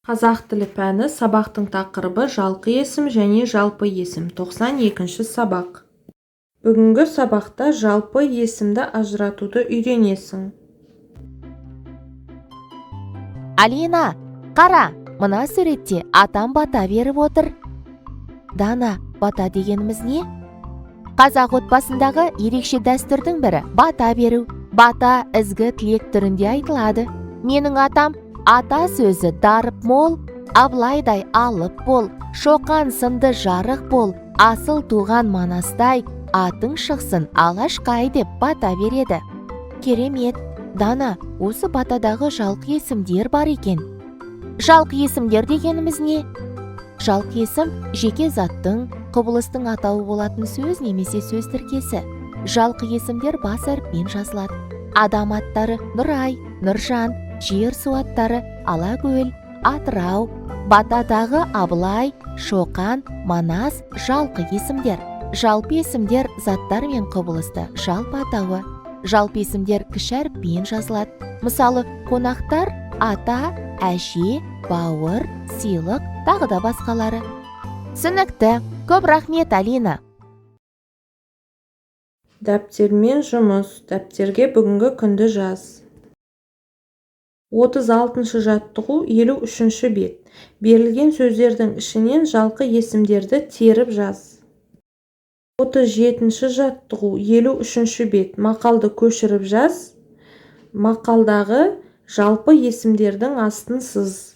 Қазақ тілі пәні. Сабақтың тақырыбы: жалқы есім және жалпы есім. 92-ші сабақ. Бүгінгі сабақта жалпы есімді ажыратуды үйренесің. Алина, қара, мына суретте атам бата беріп отыр. Дана, бата дегеніміз не? Қазақ отбасындағы ерекше дәстүрдің бірі – бата беру. Бата ізгі тілек түрінде айтылады. Менің атам: «Ата сөзі дарып мол, Абылайдай алып бол, Шоқан сынды жарық бол, асыл туған Манастай, атың шықсын алашқай», – деп бата береді. Керемет, Дана, осы батадағы жалқы есімдер бар екен. Жалқы есімдер дегеніміз не? Жалқы есім – жеке заттың, құбылыстың атауы болатын сөз немесе сөз тіркесі. Жалқы есімдер бас әріппен жазылады. Адам аттары Нұрай, Нұржан, жер су аттары Алакөл, Атырау, батадағы Абылай, Шоқан, Манас – жалқы есімдер. Жалпы есімдер – заттар мен құбылысты жалпы атауы. Жалпы есімдер кіші әріппен жазылады. Мысалы, қонақтар, ата, әже, бауыр, сыйлық, тағы да басқалары. Түсінікті, көп рахмет, Алина. Дәптермен жұмыс. Дәптерге бүгінгі күнді жаз. 36-шы жаттығу, 53-ші бет. Берілген сөздердің ішінен жалқы есімдерді теріп жаз. 37-ші жаттығу, 53-ші бет. Мақалды көшіріп жаз. Мақалдағы жалпы есімдердің астын сыз.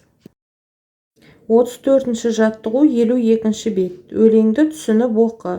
34-ші жаттығу, 52-ші бет. Өлеңді түсініп оқы.